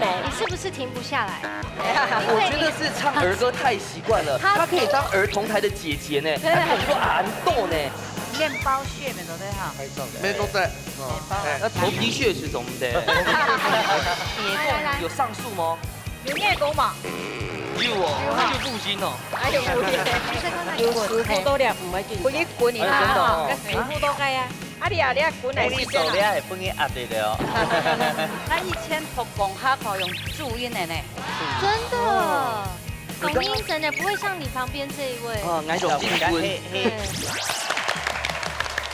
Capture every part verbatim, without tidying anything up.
你是不是停不下来？我觉得是唱儿歌太习惯了，她可以当儿童台的姐姐呢，她跟我们说俺豆呢。面包屑没有对哈？没错，没错。那头皮屑是怎么的？来来来，有上诉吗？有咩讲嘛？有哦，那就不行哦。哎呦，有师傅都了，不会紧张。不一滚你啊，哎，真的哦。跟师傅都该啊。啊，你啊，你啊，滚来你手咧，还不给压力的哦。他一千头公哈口用注音的呢。真的，抖音真的不会像你旁边这一位。啊，哪种进步？对。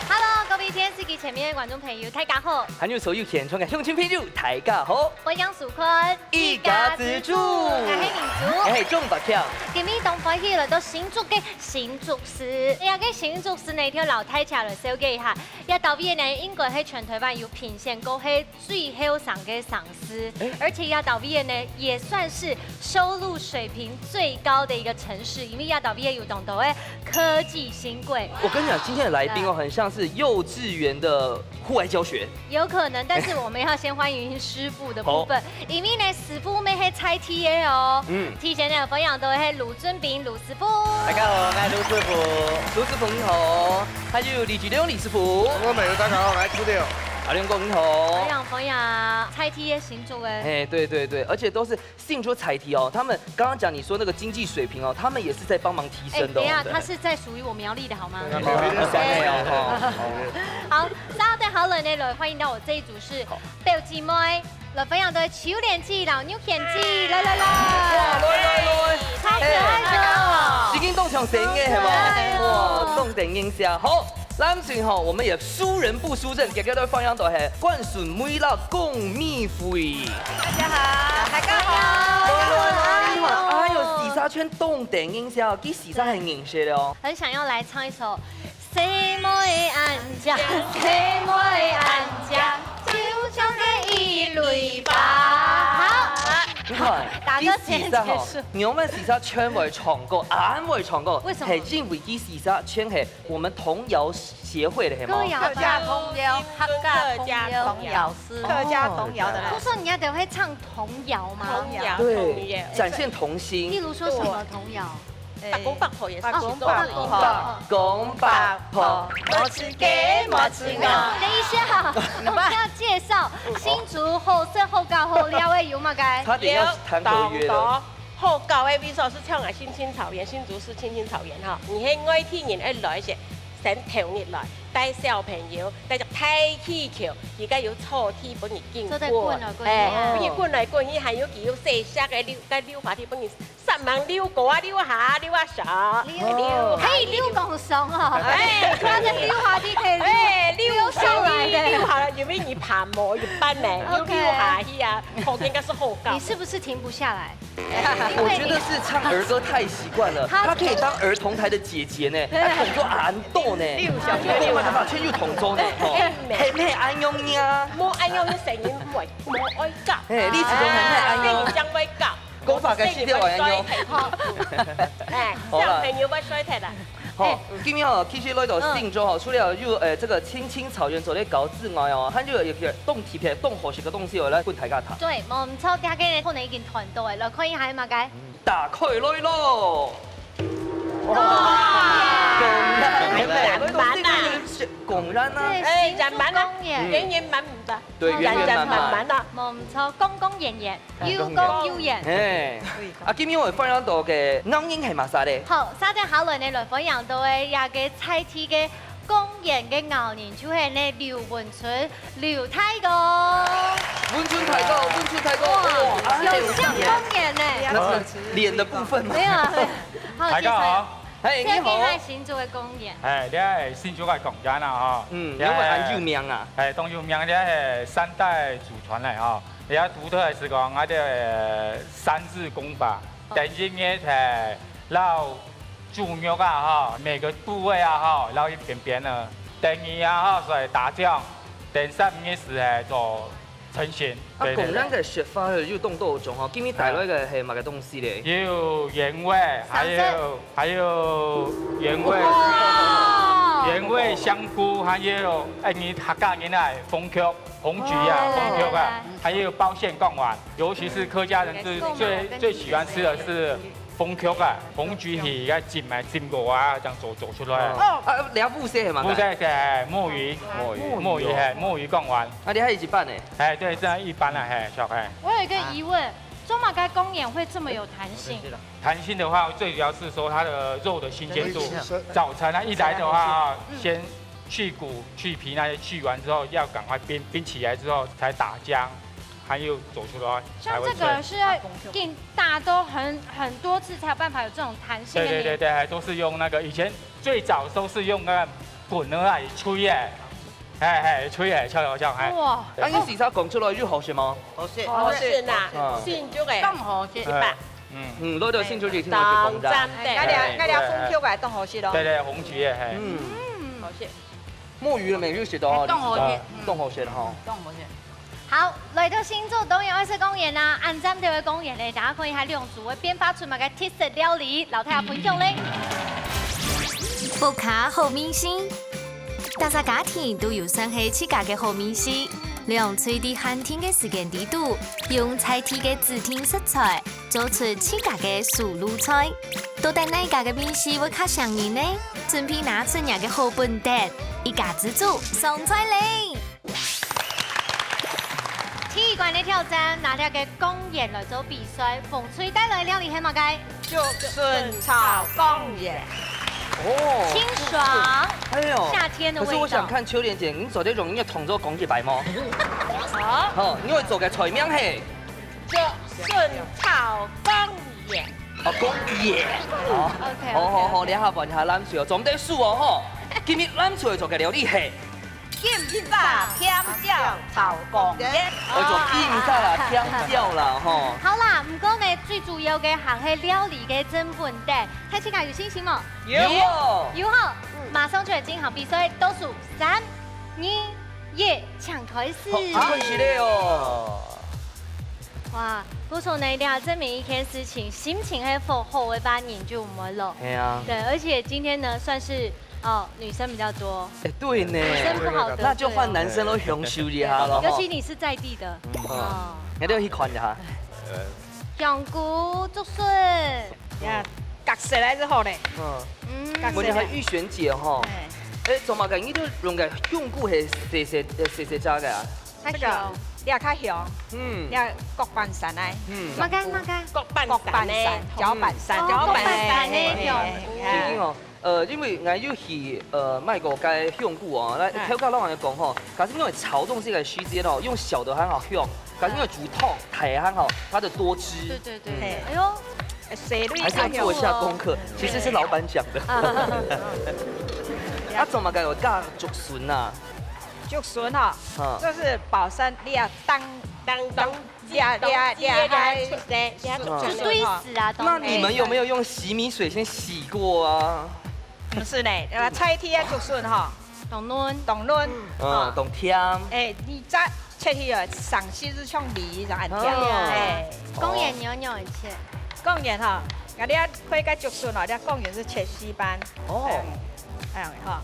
Hello，各位电视机前面的观众朋友，大家好。还有所有现场的乡亲朋友，大家好。欢迎收看一家之煮。我是明珠。我是钟伯强。今日当欢喜来到新竹个新竹市，这个新竹市呢，就老太太来介绍一下。这到位呢，应该是全台湾有评选过是最后生个城市，而且这到位呢，也算是收入水平最高的一个城市，因为这到位有当多个科技新贵。我跟你讲，今天的来宾哦，很像是幼稚园的户外教学。有可能，但是我们要先欢迎师傅的部分，因为呢，师傅乜是在地个哦。嗯，提前呢，欢迎到是卢俊斌，卢师傅。大家好，我是卢师傅。卢师傅你好，还有李吉良李师傅。我们大家好，我是志良。阿良哥你好。欢迎欢迎，在地个新竹个。哎，对对对，而且都是新竹在地哦。他们刚刚讲你说那个经济水平哦，他们也是在帮忙提升的哦。哎，等一下，对。他是在属于我苗栗的好吗？苗栗的。哎，好，稍等好了呢，来欢迎到我这一组是表姐妹。 来欢迎到秋莲姐、老牛健姐，来来来，哇，来来来，太可爱了。已经当像神个系嘛？哎呦，哇，当等音下，好，咱先吼，我们也输人不输阵，今日都欢迎到系关顺美乐讲美会。大家好，大家好，来来来，哎呦，四三圈当等音下，佢四三很认识的哦。很想要来唱一首 細妹恁靚，細妹恁靚，就像个一蕊花。好，你看，打歌时间结束。你四三吼，你们四三全会唱歌，俺会唱歌，为什么？系因为佢四三全系我们童谣协会的，系吗？歌谣吧。客家童谣，客家童谣师。客家童谣的老师。不是说你要得会唱童谣吗？童谣，对，童谣。展现童心。例如说什么童谣？ 哎，八公八婆也是其中之一。八公八婆，八公八婆，莫吃鸡，莫吃鹅。等一下，我们要介绍新竹好食好搞好料的有么个？差点要谈合约了。有，当多好搞的位所是像啊，青青草原，新竹市青青草原哈，你係外地人愛來時，先頭日來，帶小朋友，帶隻大氣球，佢个有草地分你經過，做得滾來滾去啊。哎，分你滾來滾去，還有佢有細隻个溜，該溜滑梯分你 煞猛溜高啊，溜下，溜啊上，溜，溜，可以溜公上哦。哎，他的溜滑梯可以溜，哎，溜上来的。溜下來，因為你爬無一般呢，又 OK。溜下去啊，好，應該是好搞。你是不是停不下來？我觉得是唱儿歌太习惯了，他可以当儿童台的姐姐呢，还捧作俺豆呢，溜下去。就给我的话，全就同桌呢，吼，哎，很很安用呀。莫安用，你声音唔会，莫爱搞。哎，你自动很安用。哎，你将会搞。 讲法个时节还要用。哎，好啦。小朋友要睡忒啦。好，今日吼，其实来到新竹吼，除了有呃这个青青草原做得搞之外哦，还有一个当特别、当好食个东西哦，来分大家谈。对，冇错，大家可能已经看到了，来看一下嘛，该。打开来咯。哇，公园，来到新竹，公园啊。对，哎，新竹公园。圆圆满满的。对，圆圆满满。冇错，公公圆圆。 有讲有演。嘿，啊，今日我分享到个咬人系嘛啥嘞？好，沙田好人呢，来分享到个一个在地个公园个咬人，就系呢刘文春刘大哥。文春大哥，文春大哥，哇，哦，啊，有像公园呢。那是脸的部分吗？没有啊，没有。好，大家好。介绍。嘿，你好。介绍新竹个公园。哎，你系新竹个公园啊，哈。嗯，因为很有名啊。哎，当有名，你系三代祖传嘞，哈。 也独特的是讲，啊，这个三字功法，哦。等于呢，係，然后猪肉啊，哈，每个部位啊，哈，然后一片片的，等于啊，哈，所以打酱，等三个时，哎，做成型。啊，对，对，对。讲人个说法有当多种哈，今日带来个系么个东西嘞？有原味，还有，还有原味。哇！原味香菇，還有，哎，你客家人啊，紅曲、紅桔啊，哦，紅曲啊，還有包餡貢丸，尤其是客家人最，最，最喜歡吃的是紅曲啊，紅桔係該浸啊，浸過啊，這樣做，做出來。哦，啊，你要烏色係嘛？烏色係，哎，墨魚，墨魚，墨魚，哦。哎，墨魚貢丸。啊，你還有一半呢？哎，對，這樣一半啊，嘿，小黑。我有一個疑問，做麼个貢丸會這麼有彈性？彈性的話，最主要是說它的肉的新鮮度。早餐啊，一來的話啊，先去骨去皮那些去完之後，要趕快冰，冰起來之後才打漿，還有走出來才會脆。像這個是要浸大都很，很多次才有辦法有這種彈性的。對，對，對，對，都是用那個，以前最早都是用那個滾的來炊耶，哎，哎，炊耶，敲敲敲，哎。哇。對。啊，你時常講出來有好食嗎？好食。好食啊，嗯。新竹个。當好食。一百。嗯。嗯，落到新竹就一定要去講的。當讚的。哎，𠊎這，𠊎這紅曲个當好食咯。對，對，紅桔，嘿。嗯。嗯。好食。 墨魚个味道食到吼，哎，當好食，嗯。當好食吼。當好食。好，來到新竹當然愛食貢丸啦，恁讚个貢丸咧，大家看一下兩組會變化出麼个特色料理，摎大家分享咧。屋下好味緒，大家家庭都有算係自家个好味緒，兩隊在限定个時間裡肚，用在地个指定食材， 做出自家个手路菜。到底哪家个味緒會較餳人呢？準備拿出若个好本事，一家之煮上菜咧！第一關个挑戰，拿這个貢丸來做比賽，紅隊帶來个料理係麼个？竹筍炒貢丸。哦。清爽。哎喲，夏天的味道。可是我想看秋蓮姐，你做得用你个動作講一擺嗎？好。好，你會做个菜名係？ 竹筍炒貢丸。哦，貢丸。哦，OK，OK，好，好，好，OK。這下換下藍隊哦，做毋得輸哦，吼。今日藍隊做个料理係金沙甜椒炒貢丸。哦，做金沙啦，甜椒啦，吼。好啦，毋過呢，最主要个還係料理个成分个，大自家有信心無？有。有吼，馬上就來進行比賽，倒數三、二、一，請開始。好，請開始咧哦。 哇，不錯呢，一定要證明一件事情，心情係好，好个話，人就毋會老。係啊。對，而且今天呢，算是，哦，女生比較多。哎，對呢。女生不好得罪哦。那就換男生都享受一下咯，尤其你是在地的。嗯。哦。你都要去看一下。呃。香菇竹筍。呀，角色還係好咧。嗯。嗯。角色咧。問題係玉璇姐吼。哎。哎，做麼个你都用个香菇係細細，呃，細細隻个啊？ 這个，這較香，嗯。這角板山个，嗯。麼个，麼个？角板山个，角板山，哦，角板山个，角板山个香。嘿，嘿，嘿。正經哦，呃，因為𠊎有去，呃，買過該香菇哦，該，嗯。頭家老人講吼，假使用炒東西个時間哦，用小的還好香，假使用煮湯，大个還好，它的多汁。對，對，對，嗯。哎喲。還是要做一下功課，其實是老闆講的。啊。啊，做麼个有加竹筍啊？ 竹筍吼，嗯。這係保證你啊，當，當，當，你啊，你啊，你啊，你啊，出來，你啊，竹筍吼。對死啊，當然。那你們有沒有用洗米水先洗過啊？毋係呢，呃，在地个竹筍吼，當嫩。當嫩，嗯，吼。當甜。哎，你再切去啊，上色就像梨一樣恁甜，哦。哎。貢丸你愛仰般切？貢丸吼，啊，你啊，開个竹筍吼，你啊，貢丸係切四瓣。哦。哎，哎樣吼。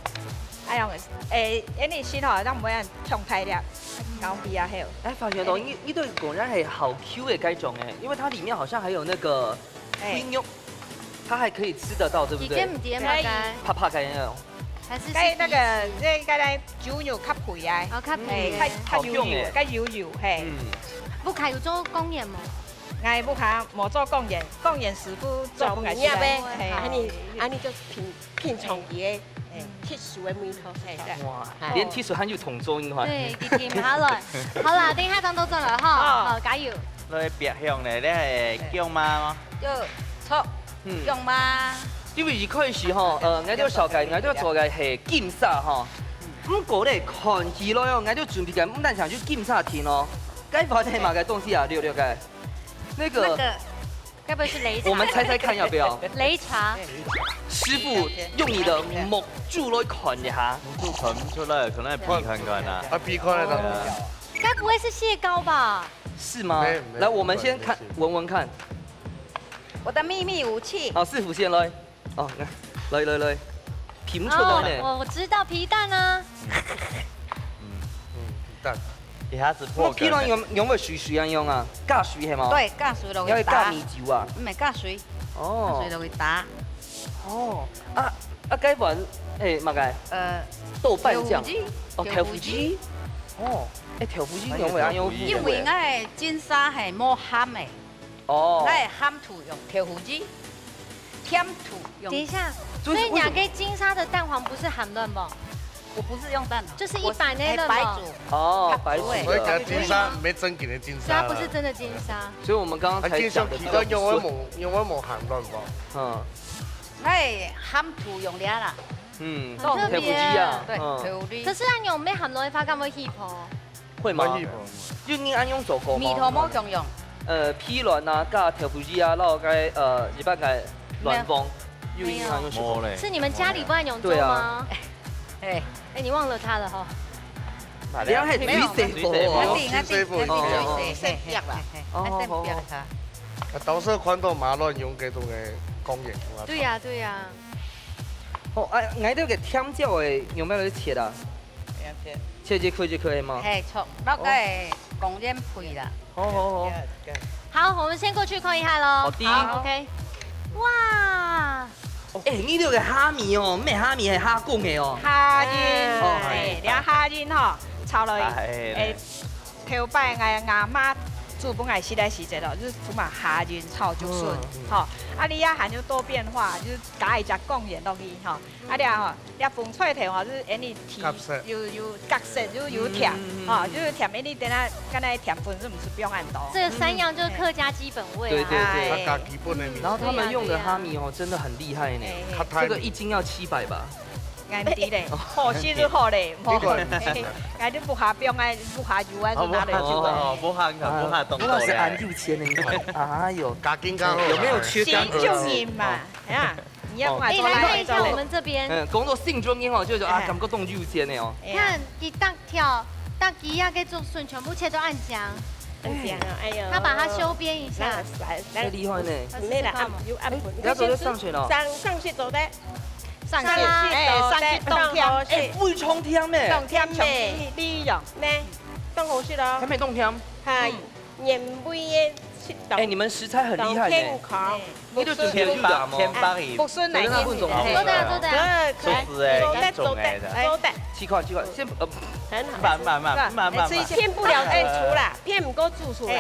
哎呀，哎，恁樣先吼，咱毋會恁忒大粒，搞比較好。哎，發現到，你，你對貢丸係好Q个該種哎，因為它裡面好像還有那個，哎。雞肉，它還可以吃得到，對不對？佢毋知嘛，該，怕怕該那種。還是該那個，這該來豬肉較肥啊。哦，較肥。哎，較，較油油，好香哎。較油油，嘿。嗯。屋下有做貢丸無？𠊎屋下無做貢丸，貢丸師傅做毋𠊎食。做毋入个，嘿。恁樣，恁樣就平 品嚐佢个，欸，特殊个味道。係，係。哇，欸。連特殊還有動作，你看。對，佢停下來。好啦，等一下當多轉來哈，好。好，加油。來，別向咧，你係薑嫲嗎？對，著，嗯。薑嫲。因為一開始吼，呃，𠊎兜紹介，𠊎兜做个係金沙吼。毋過咧，看起來哦，𠊎兜準備个毋單淨就金沙定哦，該款係麼个東西啊？略略个，那個，那個 該不會是擂茶？我們猜猜看要不要？擂茶。師傅用你的目珠來看一下。目珠看不出來，可能要比看看啊。啊，比看看啊。對啊。該不會是蟹膏吧？是嗎？沒有，沒有，來，我們先看，不會，不會。聞聞看。我的秘密武器。好，師傅先來。哦，來，來，來，來。品出來呢。哦，我知道皮蛋啊。嗯，皮蛋。一下子破梗了。那皮卵用用个水水啊用啊，加水系吗？對，加水落你要去打加米，酒啊。毋係加水，加哦水落去打。哦啊啊，該碗哎，麼个呃，豆瓣醬豆腐乳哦，豆腐乳。哦，哎，豆腐乳用个啊用。因為𠊎个金沙係無鹹个，哦𠊎，个鹹度用豆腐乳，甜度用。等一下，就是所以你拿个金沙的蛋黄不是鹹卵無？我不是用蛋黃，就是一般的我係卵黃白煮。哦，白煮所以講的。金沙毋係正經个金沙啦。所以它不是真的金沙。所以我們剛剛才講的比較不順。佢講用个無用个無鹹卵黃。嗯哎，鹹度用了啦，嗯，很特別豆腐乳啊，對，嗯，豆腐乳。可是它用沒鹹卵的話，敢會起泡？會嗎可以？有人恁樣做過嗎？米頭無共用，呃，皮卵啊，加豆腐乳啊，然後該呃一般个卵黃，有人恁樣做過。無咧。是你們家裡不按用做對啊嗎？哎，哎，你忘了他了哈？嘛你要係水洗水洗過哦。我定，我定，哦哦哦先逼啦，哦係，啊，當時看到馬卵用這種个工藝，對呀對呀，哦，哎，𠊎兜个甜椒个用咩來切啊？切一塊一塊嘛。係，錯，那個係工藝配啦。好好好。好，我們先過去看一下嘍。好的。好，OK。哇，哎，你兜个蝦米哦，毋係蝦米，係蝦公个哦。蝦仁，哦哎，這蝦仁吼，炒落去，哎哎，頭擺𠊎阿媽煮分𠊎食个時節咯，就係充滿蝦仁炒竹筍，吼，啊，你也還有多變化，就係加一隻貢丸落去吼，啊，這吼，這紅菜頭吼，就係恁樣甜，有有角色，就有甜，吼，就有甜，恁樣等下，剛才甜分係毋係放恁多？這個三樣就是客家基本味啊。對對對。客家基本个味。然後他們用的蝦米哦，真的很厲害呢。哎較大這個一斤要七百吧？恁樣咧，好食就好咧，無，哎，就毋下放啊，毋下油啊，就拿來煮啊。哦，無下，無下動作我是很咧。有錢的，你看，哎呦，加緊加好。有沒有缺乾新中人嘛，哎呀，你也毋哎，做啦，來看一下我做們這邊，嗯，講到新中人哦，就覺得啊，哎感覺當有錢的哦。哎呀看一大條，大吉呀，該竹筍全部切到恁靚，很香啊，哎呦，他把它修邊一下，來來太厲害呢。沒啦，按有按盆，不要走，就上去了。上上去走的，上去，上去哎，上去當甜，哎，非常甜呢。當甜，像你你一樣。呢，當好食咯還，沒動甜。哈，原味个食到，哎，你們食材很厲害呢。當健康，你都準備好嗎？天幫一福順來走到那混種哎做得啊做得啊。對，手指哎走的一種哎的走的走的，奇怪奇怪，先呃，很好，慢慢慢慢慢慢慢。哎，騙不了主廚啦，騙毋過主廚啦，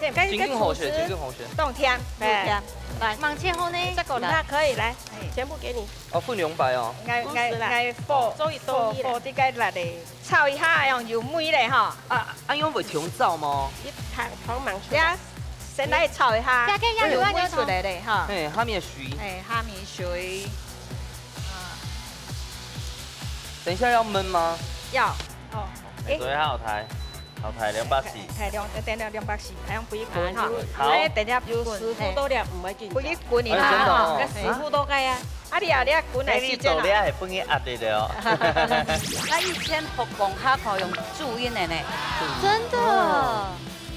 哎，該金金好選，金金好選。當甜，哎當甜，來，芒切好呢？這個他可以來，全部給你。哦，分兩百哦。愛愛愛火中意中意啦火火啲該辣的，炒一下，用油燜咧吼。啊，啊，用會調燥嗎？一糖糖芒出呀，先來炒一下。加个呀，有啊，有啊。出來咧哈。哎，蝦米水。哎，蝦米水。等一下要燜嗎？要。哦。哎，所以好抬，好抬兩百四。哎，兩等兩兩百四，還用不一滾哈。好哎，等下有師傅都了，毋會緊張。不一滾你哎，真的哦哈。有師傅都該啊，啊，你啊，你啊，滾來哎，你時間啊。做了還分人壓力的哦。那以前學講客吼用注音的呢。真的，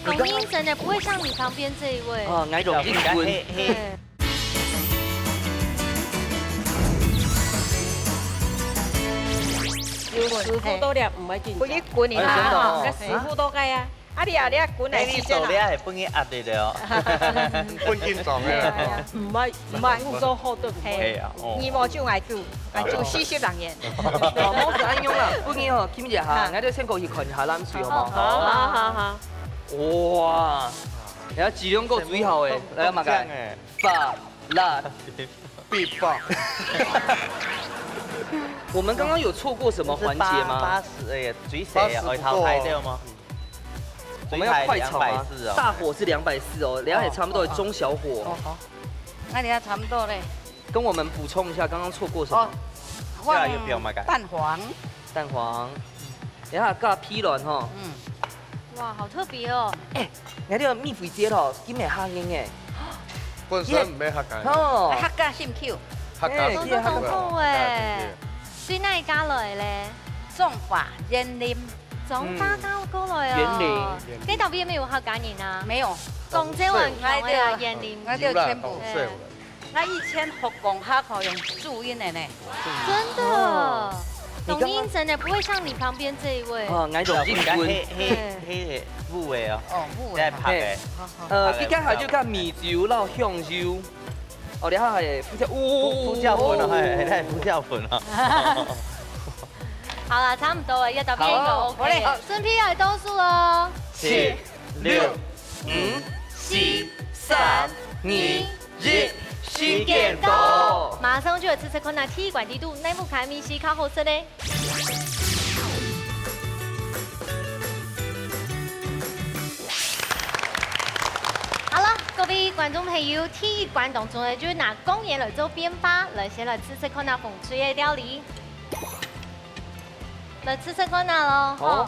懂音真的不會像你旁邊這一位。啊，哪種一滾？對，有師傅都了，毋會緊張。不一滾你哎，真的哈。哦。該師傅都該啊，啊，你啊，你啊，滾來哎，你時間啊。做了還分人壓力的哦。分緊張个啦。毋會毋會，做好對毋嘿會啊？哦你無就愛煮，愛煮四十人份。哦，毋係恁樣啦，不然哦，今日哈，啊𠊎兜先過去看一下冷水好無？好好好好，哇，人家質量夠最好誒，來嘛，看，哎，發辣。必爆。我們剛剛有錯過什麼環節嗎？八十哎呀，最細啊，愛淘汰掉嗎？我們要快炒嗎最大兩百四？哦。大火是兩百四哦，然後也差不多中小火。哦，好。那你要差不多嘞。跟我們補充一下，剛剛錯過什麼？哦，對啊，有表嘛？蛋黃。蛋黃，然後加皮卵吼。嗯。哇，好特別哦。哎，你看這個蜜肥姐吼，今日客人誒，本身毋係客家人，哦，客家心臼，客家哎講到當好誒，所以哪位加來咧？中華園林。中華加過來哦。園林。該頭邊有客家人啊？沒有，講這話講的啊，園林。那就全部。有啦， 𠊎以前學講客吼，用注音个呢。真的，哦。你剛剛懂音真的，不會像你旁邊這一位。哦，𠊎懂日文。該，該，該，對。該舞个哦。哦，舞个。該拍个。嘿。好，好。呃，拍个。佢剛才就講米酒摎香油。哦，然後還有胡椒，哦，胡，胡椒粉哦，還，還有胡椒粉哦。好啦，差不多了，一到邊就好，OK了。好嘞。順便來倒數哦。七、六、五、四、三、二、一，時間到。馬上就來試食看啊，第一關底肚，哪一款个味緒較好食呢？好了，各位觀眾朋友，第一關當中呢，就係拿貢丸來做變化，來先來試食看啊，紅隊个料理。 來試試看啊咯，好。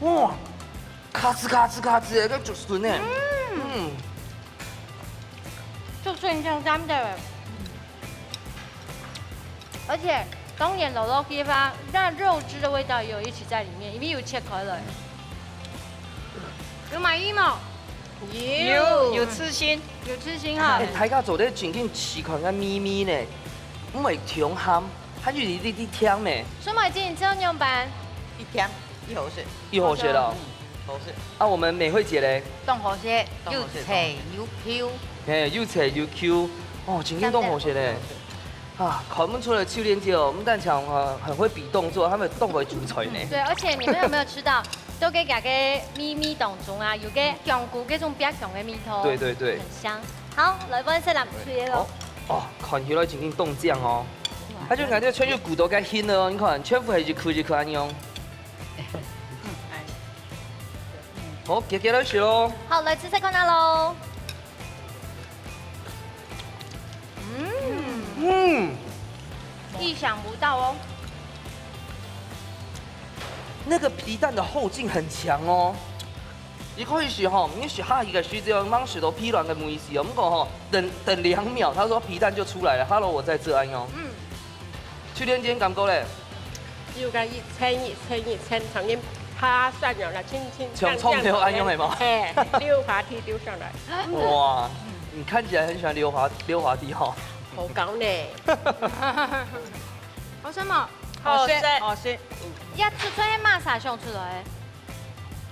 吼。哇，咔吱咔吱咔吱个，該竹筍呢。嗯。嗯。竹筍香香的。而且當然摎落去个話，那肉汁的味道也有一起在裡面，因為有切開來。有滿意嗎？ 有，有，有刺身。有刺身哈。哎，大家做得真正試看个味緒呢，毋會忒鹹，還有一滴滴甜呢。所以我今天這樣樣辦，一甜，一好食。一好食哦。嗯，好食。啊，我們美惠姐嘞？當好食，當好食，又脆又Q。嘿，又脆又Q，哦，真正當好食嘞。當好食。 啊，看毋出來秋蓮姐哦，毋單淨，呃，很會比動作，還會當會煮菜呢。對，而且你們有沒有吃到，都給佢个味緒當中啊，有個香菇這種比較香的味道。對，對，對。很香。好，來換色藍隊个咯。哦，哦，看起來已經當靚哦。哇。佢就感覺全有古董个香了哦，你看，全部係一顆一顆恁樣。嗯，哎。好，姐姐來食咯。好，來試試看啊咯。 嗯，嗯。意想不到哦。那個皮蛋的後勁很強哦。一開始吼，你食下去个時節，吂食到皮卵个味緒哦。毋過吼，等，等兩秒，他說皮蛋就出來了。Hello，我在這，恁樣哦。嗯。 秋蓮姐感覺咧？有个一層一層一層，像人爬山樣啦，輕輕像撞到恁樣个無？嘿，溜滑梯溜上來。哇，你看起來很喜歡溜滑，溜滑梯哈。好高呢。好食無？好食，好食。這出出係麼儕想出來个？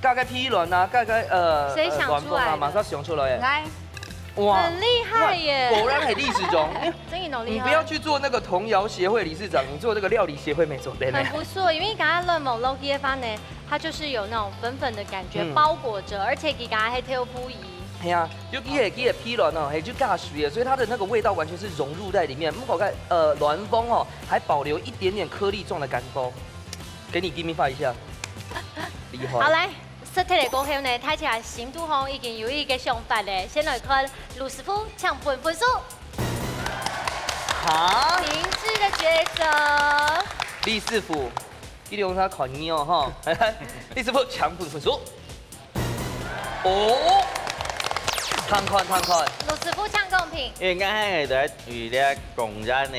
加个皮卵啊，加个，呃，誰想出來的？呃，卵黃啊，馬上想出來耶。來。哇，很厲害耶。哇，果然很歷史中。哎，真有努力哦。你不要去做那個童謠協會理事長，你做那個料理協會沒做，對不對？很不錯，因為剛剛卵黃落去个話呢，它就是有那種粉粉的感覺，嗯。包裹著，而且佢還豆腐皮。係啊，尤其係佢个皮卵哦，係就加水个，所以它的那個味道完全是融入在裡面。不過看，呃，卵黃哦，還保留一點點顆粒狀的感覺。給你give me five一下。厲害。好，來。 食忒了過後呢，大家心肚項已經有一個想法了。先來看盧師傅請分分數。哈？明智的抉擇。李師傅，一定要看你哦，哈。李師傅請分分數。哦，看看，看看。盧師傅請公平。因為𠊎還係在為了貢丸个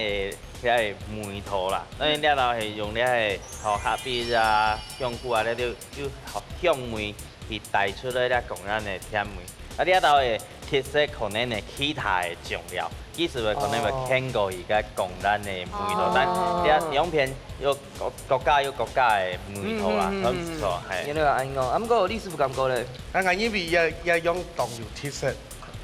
佢个味道啦。當然這兜係用這个好蛤蜊啊、香菇啊，這兜有香味去帶出來這貢丸个甜味。啊，這兜个特色可能係其他个醬料，其實可能會牽過佢个貢丸个味道，哦。但這兩片有各，各家有各家个味道啦，嗯，嗯，嗯，很不錯，嗯。嘿。原來係恁樣，啊，毋過李師傅感覺咧？啊，𠊎認為也，也用當有特色。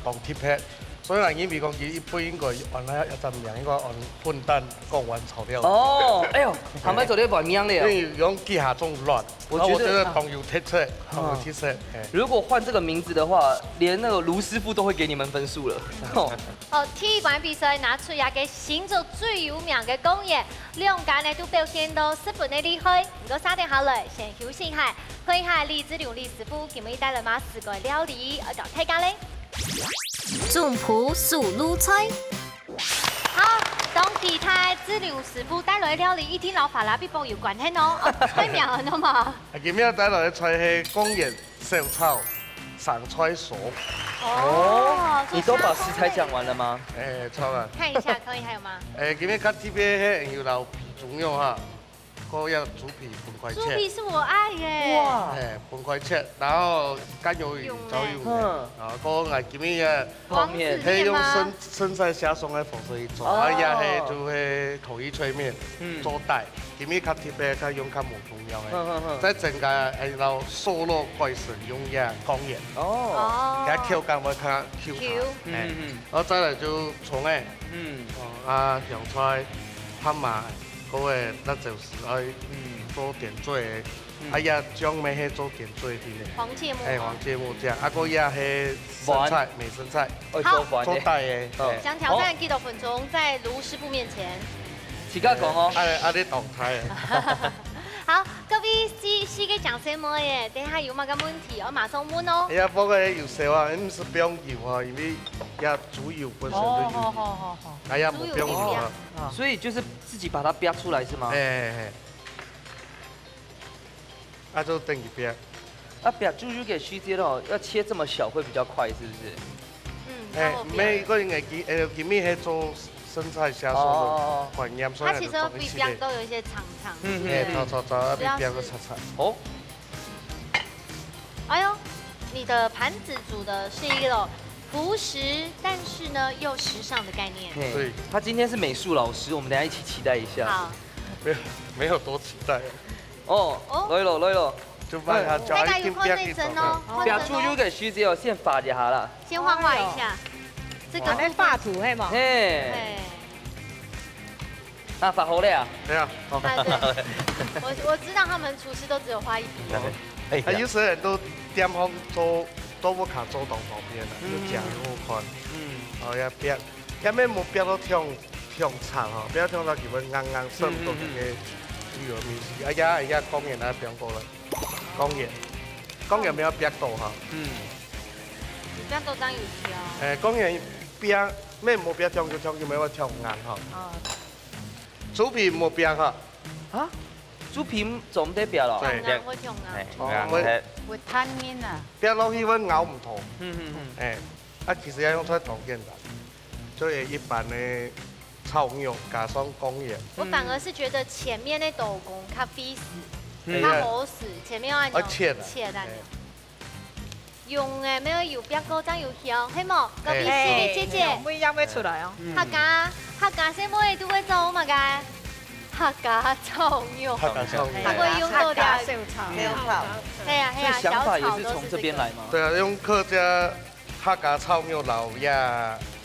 當特別。所以𠊎認為講佢一般應該安到一隻名，應該安笨蛋貢丸炒料理。哦，哎喲，他們做得換名了。因為用幾下種卵，我覺得，然後我覺得當有特色，啊。當有特色，哎。如果換這個名字的話，連那個盧師傅都會給你們分數了。哦。哦，第一關比賽拿出這個新竹最有名个貢丸，兩家呢都表現到十分个厲害。毋過，續等下來，先休息一下，看一下李志龍李師傅今晡日帶來麼个好食个料理，愛教大家咧。 總鋪手路菜。好，當期待志龍師傅帶來个料理一定摎法拉比堡有關係哦。哦，菜名很好嘛。啊，今日帶來个菜係貢丸小炒生菜酥。哦，哦，你都把食材講完了嗎？哎，差不多。看一下，可以還有嗎？哎，今日較特別係有摎皮粽肉哈。个个豬皮分開切。豬皮是我愛耶。哇。哎，分開切，然後乾魷魚、用欸。炒魷魚，嗯。啊，个个今日个黃子面嗎？係用生，生菜蝦鬆个方式去做，哦。啊，也係就係統一炊麵，嗯。做底，今日較特別，較用較無共樣个。嗯，嗯，嗯。再增加，哎，然後瘦肉蓋神用个光鹽，哦。哦。佢口感會較Q彈。Q。哎，嗯，嗯，嗯。然後再來就蔥仔，嗯。哦，啊，香菜、白麻，个个辣椒絲，愛，嗯。做點綴个。 嗯。啊，也醬乜係做點綴个。黃芥末嗎？哎，黃芥末醬，啊，个也係生菜，煥。美生菜。哦，好。做煥个。做底个，哦。哎。想挑戰幾多分鐘，在盧師傅面前。自家講哦。哎，啊，你當菜啊。好，各位四，四个掌聲妹耶，等一下有麼个問題，我馬上問哦。哎呀，不過有時候啊，毋使放油啊，因為也豬油本身就有油。哦，好，好，好，好。哎呀，豬油無放油啊。一定要。哦。所以就是自己把它煸出來是嗎？哎，哎，哎。 啊，就等佢煸。啊，煸豬肉个時節哦，要切這麼小會比較快，是不是？嗯，哎，較好煸。毋係，个人个今，哎，今日係做生菜蝦鬆个哦，哦，哦。觀念，所以它其實會比就放一息仔。煸都有一些長長，嗯，對不對？哎，嗯，嗯。炒，炒，炒，啊，主要是比煸个長長。哦。哎呦，你的盤子煮的是一個樸實，但是呢，又時尚的概念。嘿，對。他今天是美術老師，我們等一下一起期待一下。好。沒有，沒有多期待。 哦，哦。來咯，來咯。就放下，哎，該有看內針哦，看內針哦。煸豬肉个時節哦，先畫一下啦。先畫畫一下。哎呦。這個部分。還沒畫圖，係無？嘿。嘿。啊，畫好了啊。對啊。哎，對。我，我知道他們廚師都只有畫一筆哦。哎呀。啊，有時候很多地方做，都不卡做到旁邊了，就講好看。嗯。嗯。哦，要煸，下面莫煸到忒 忒長吼，不要忒到佢會硬硬，滲到佢个豬油面試。哎呀，哎呀，光鹽啊，放過了，光鹽，光鹽毋好煸到哈。嗯。你煸到當有條。哎，光鹽煸，乜莫煸忒久，忒久乜會忒硬哈。哦。豬皮莫煸哈。啊？豬皮做毋得煸咯？對。忒硬會忒硬。哎，哦，硬忒。會，會彈人啊。煸落去會咬毋透。嗯，嗯，嗯。哎，啊，其實要用出來當簡單。 就係一般个炒肉加上光鹽。我反而是覺得前面那道工較費事，嗯。較好勢，前面要按照啊，切啊。切按呢。哎。用个，沒有油煸過，這樣有香，係無？隔壁哎。四位姐姐。哎，味道會出來哦。嗯。客家，客家細妹都會做麼个？客家炒肉。客家炒肉。還會用到的。客家小炒。小炒。對啊，對啊，所以想法也是從這邊來嗎？小炒都是這個。對啊，用客家 客家炒肉摎這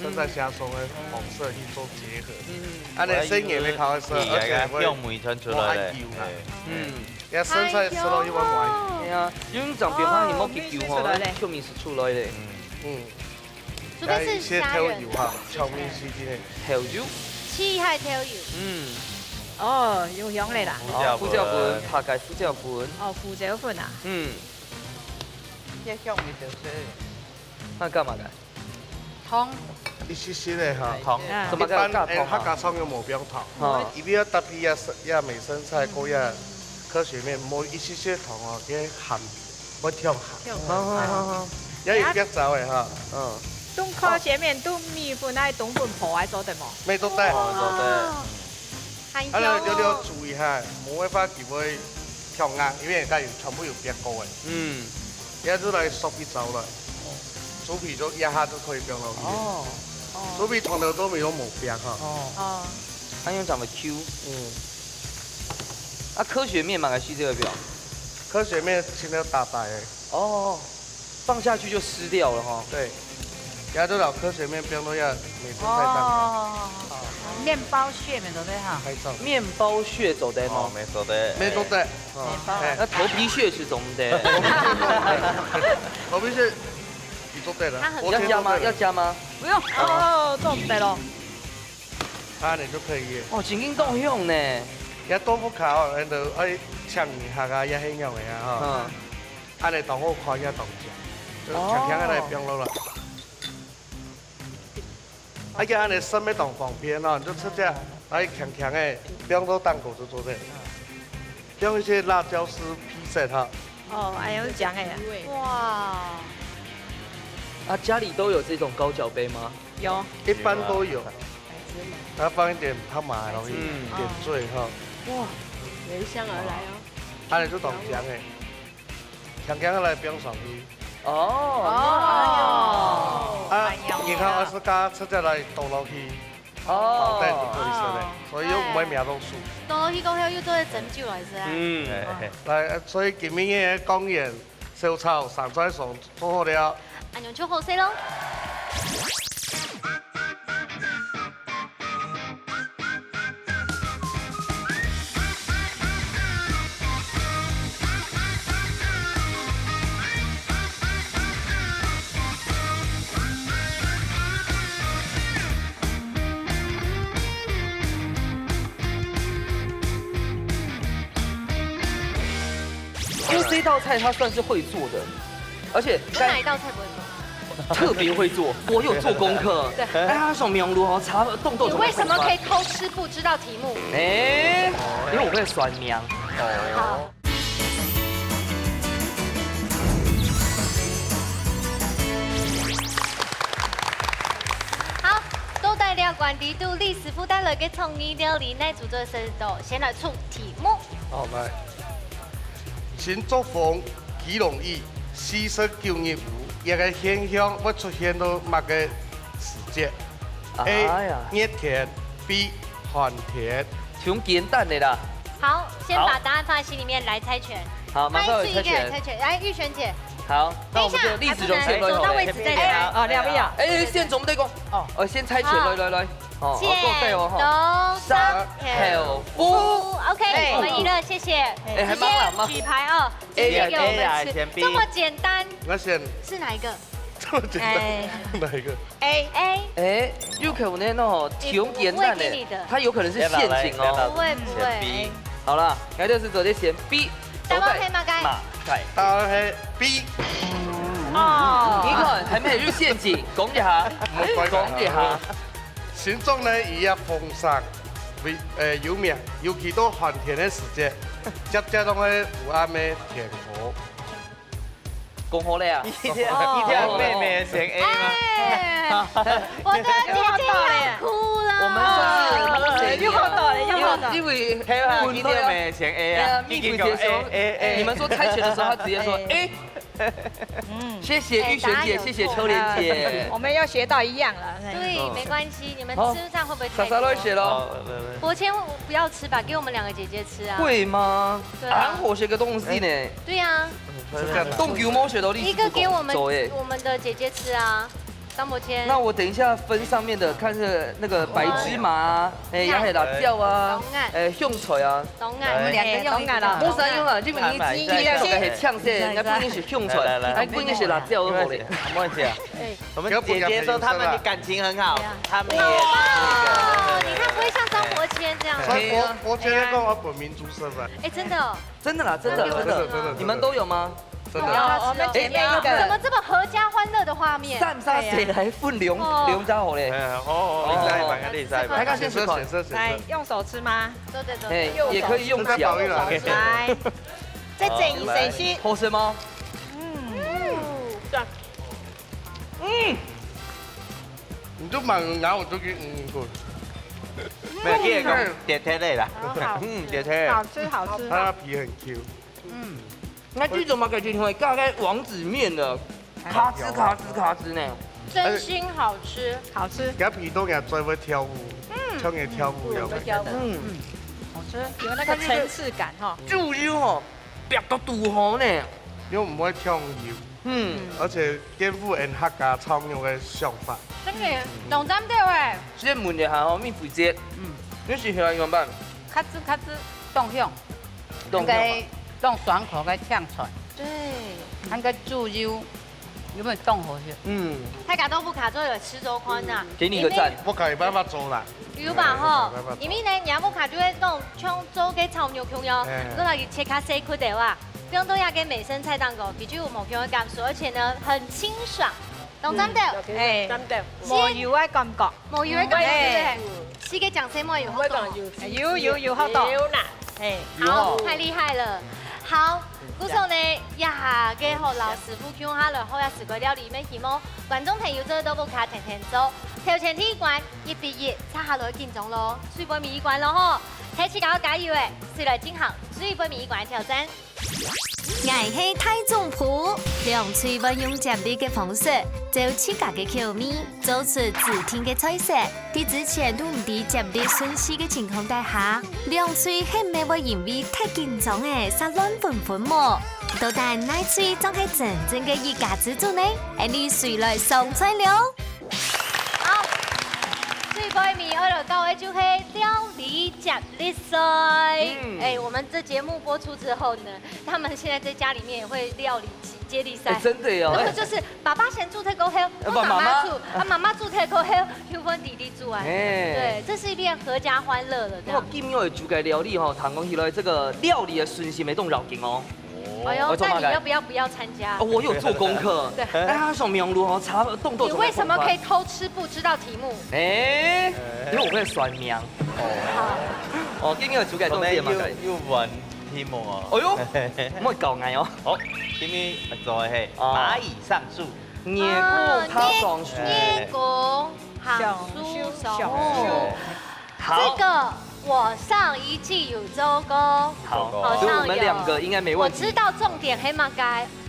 生菜蝦鬆个方式去做結合。嗯。恁呢細人仔較好食，嗯。而且會用梅傳出來咧。無恁油啦。哎。嗯。這生菜食落去會無恁油。哎呀，用長片花你莫去揪吼，哦，梅子出來咧。就梅子出來咧。嗯。嗯。除非是蝦仁。加一些豆油哈，調味是今天。豆油。七海豆油。嗯。哦，有香咧啦。哦，胡椒粉，胡椒粉。大概胡椒粉。哦，胡椒粉啊。嗯。這香味就是 該加麼个？糖。一息息仔哈。糖。啊。做麼个愛加糖啊？一般，哎，客家炒肉無放糖。哦。因為愛搭配這，這梅生菜，過這科學麵，無一息息糖哦，該鹹，會忒鹹。忒鹹。好，好，好，好。也有別招个哈。嗯。用科學麵，用米粉還係用粉糰來做得無？乜做得。哦，做得。哦。 還有哦。啊，你就，你要注意下，無个話佢會忒硬，因為佢有全部有煸過个。嗯。這就來縮一招了。哦。豬皮就一下就可以放落去。哦。哦。豬皮從頭到尾都無煸哈。哦。哦。它用長个Q。嗯。啊，科學麵嘛，還係這個表。科學麵盡量打打个。哦。 放下去就濕掉了哈。對，這就摎科學麵放到這梅生菜當中。哦，麵包屑乜做得哈。拍照。麵包屑做得嗎？哦，乜做得。乜做得。哦。麵包。哎。那頭皮屑是做毋得。頭皮屑，你做對了。它很，我先做對了。要加嗎？要加嗎？不用。哦，做毋得咯。它呢就可以。哦，正經當香呢。這豆腐乳哦，恁樣愛請人客啊，也係仰个啊，哈。嗯。 恁呢當好看也當靚，就輕輕个來放落來。哦。啊，這恁呢食乜當方便哦，你就直接來輕輕个放到頂高就做得。放一些辣椒絲、皮色哈。哦，還有醬个啊。哇。啊，家裡都有這種高腳杯嗎？ 有。一般都有。然後放一點白麻落去，嗯。點綴哈。哇。原鄉而來哦。恁樣就當香誒，香香來放上去。哦，哦。啊，哎呀。然後愛自家直接來倒落去，哦。放等就可以食了，哦。所以又毋會惹到手。倒落去過後又做得斟酒來食啊。嗯。哎，哎。來，呃，所以今晡日个光源，小炒、生菜上 做好了。恁樣就好勢咯。因為這道菜他算是會做的，而且有哪一道菜不會做？特別會做，我有做功課。對。哎呀，什麼名路哦，查動動。你為什麼可以偷吃不知道題目？哎，因為我會算命。好。好，到底這關裡肚，李師傅帶來个創意料理，哪組做得食到？先來出題目。好，來。 新竹縣基隆市四十九日烏熱个現象會出現到麼个時節？哎呀。A，熱天，B，寒天。傷簡單个啦。好，先把答案放在心裡面，來猜拳。好，馬上有猜拳。猜拳，來，玉璇姐。好，那我們就栗子蓉先來好了。等一下，還不能，走到位置再來。哎，哦，兩位啊。哎，先總不得講，哦，呃，先猜拳，好。來，來，來。 哦，哦，做對哦，吼。剪刀石頭布。石頭布。OK，哎。我們贏了，謝謝。哎，還蠻好，蠻好。直接舉牌哦，哎，直接給我們吃。哎，哎，哎，先比。這麼簡單。我選。是哪一個？這麼簡單，哎。哪一個？A。A。哎，有可能哦，你，挺簡單的，我會給你的。它有可能是陷阱哦。不會，不會。先比。好了，那就是直接選B。答案係麼个？馬賽。答案係B。哦。你看，還沒有入陷阱，講一下，講一下。 新竹呢，以佢个豐收為，呃，有名，尤其到寒天个時節，輒輒都會有恁樣个天候。講好了啊。一條，哦。一條妹妹選A嗎？哎，我的姐姐要哭了。我們算是，哦，又好到了，又好到了。因為，因為，聽話，一條妹妹選A啊，對啊，蜜桃姐說，A，A，A。你們說猜拳的時候，她直接說，哎。 嗯。謝謝玉璇姐，哎，答案有錯。謝謝秋蓮姐。我們又學到一樣了，嘿。對，嗯。沒關係，你們吃飯會不會太多？好，莎莎來選咯。哦，來，來。伯謙，不要吃吧，給我們兩個姐姐吃啊。會嗎？對啊。恁好食个東西呢。哎。對啊。嗯，這樣。當久無食到你一個給我們，做欸。我們的姐姐吃啊。 張伯謙。那我等一下分上面的，看是那個白芝麻啊，哦。哎，也係辣椒啊，當然。哎，香菜啊。當然。我們兩個用一個就好。哎，當然啦。無啥用啊，因為你，你，你這個係嗆聲，人家不一定是香菜，來，來，來。哎，不一定是辣椒，對不對？沒問題啊。哎。我們姐姐說她們的感情很好，對啊。她們也是一個，哦，對，對，對。你看不會像張伯謙這樣。哎呀。所以伯，伯謙在講我本名出身啊。哎，真的哦。 真的啦，真的，真的，真的，真的。真的，真的。你們都有嗎？真的。有，我們姐妹一個。哎，怎麼這麼合家歡樂的畫面？三儕來分兩，哦。兩隻好咧。哎，哦，哦，你再一擺，你再一擺。大家先試看。選擇，選擇。來，用手吃嗎？對，對，對，哎，對。也可以用腳。用手吃。來，再整一整些。好食嗎？嗯。嗯。你就猛咬，我就給你嗯過。沒有，你也講，嗯。點甜的啦。好好吃。嗯，點甜的。好吃，好吃。它的皮很Q。 嗯。那這種嘛，感覺很像加个王子麵的，哎。咔吱咔吱咔吱呢。真心好吃。好吃。佢皮蛋也最會跳舞，嗯。像个跳舞一樣。嗯，會跳舞。嗯。嗯，好吃，有那個層次感哈。豬油哦，煏到堵好呢。又毋會忒油。嗯。而且顛覆人客家炒肉个想法。真个，嗯。當讚个欸。先問一下哦，蜜桃姐，嗯。你食起來仰般？ 咔吱咔吱，當香，當香啊。應該當爽口个青菜。對。還有豬油，有沒有當好食？嗯。大家都屋下做得試做看啊。給你一個讚。因為屋下有辦法做啦。有吧吼？哎，有辦法做。因為呢，若屋下就會講，像做个炒肉共樣，哎。你講來切較細塊个話，放到該个美生菜當中，佢就有無共樣个感受，而且呢，很清爽。當讚个。嗯，哎，讚个。無油个感覺。 無油个感覺，嗯。對不對？哎。四個講誰無油？無講油。有，有，有，好多。有啦。哎。好，有哦。太厲害了。好，故所呢，這下个吼，摎師傅共下來學這四個料理，乜希望觀眾朋友做得到屋下天天做。頭前第一關，一比一，接下來緊張咯，最尾一關咯吼。大自家加油欸！隨來進行最尾一關挑戰。𠊎係大總舖，兩隊會用接力个方式，照自家个口味做出指定个菜色。在之前都毋知接力順序个情況底下，兩隊係毋係會因為忒緊張欸，煞亂紛紛無？到底哪隊正係真正个一家之煮呢？𫣆俚隨來上菜了。好，最尾愛來教个就係料理接力賽。嗯。哎，我們這節目播出之後呢，他們現在在家裡面也會料理接力賽。哎，真的哦，然後就是爸爸先煮忒過後，哎，換媽媽煮，啊，媽媽煮忒過後，又換弟弟煮啊。哎。對，這是一片合家歡樂的這樣。不過今日煮个料理吼，聽講起來這個料理个順序無當要緊哦。哎呦，我做麼个？那你要不要不要參加？哦，我有做功課。對。哎，他說明爐哦，查動動。你為什麼可以偷吃不知道題目？哎，因為我會算命。哦，今日煮个東西嘛，又又換題目哦。哎呦，莫搞𠊎哦。好，今日做个係啊，螞蟻上樹。 耳公爬上樹。耳公爬上樹。哦。好。這個我上一季有做過。好，好像有。所以我們兩個應該沒問題。我知道重點係麼个。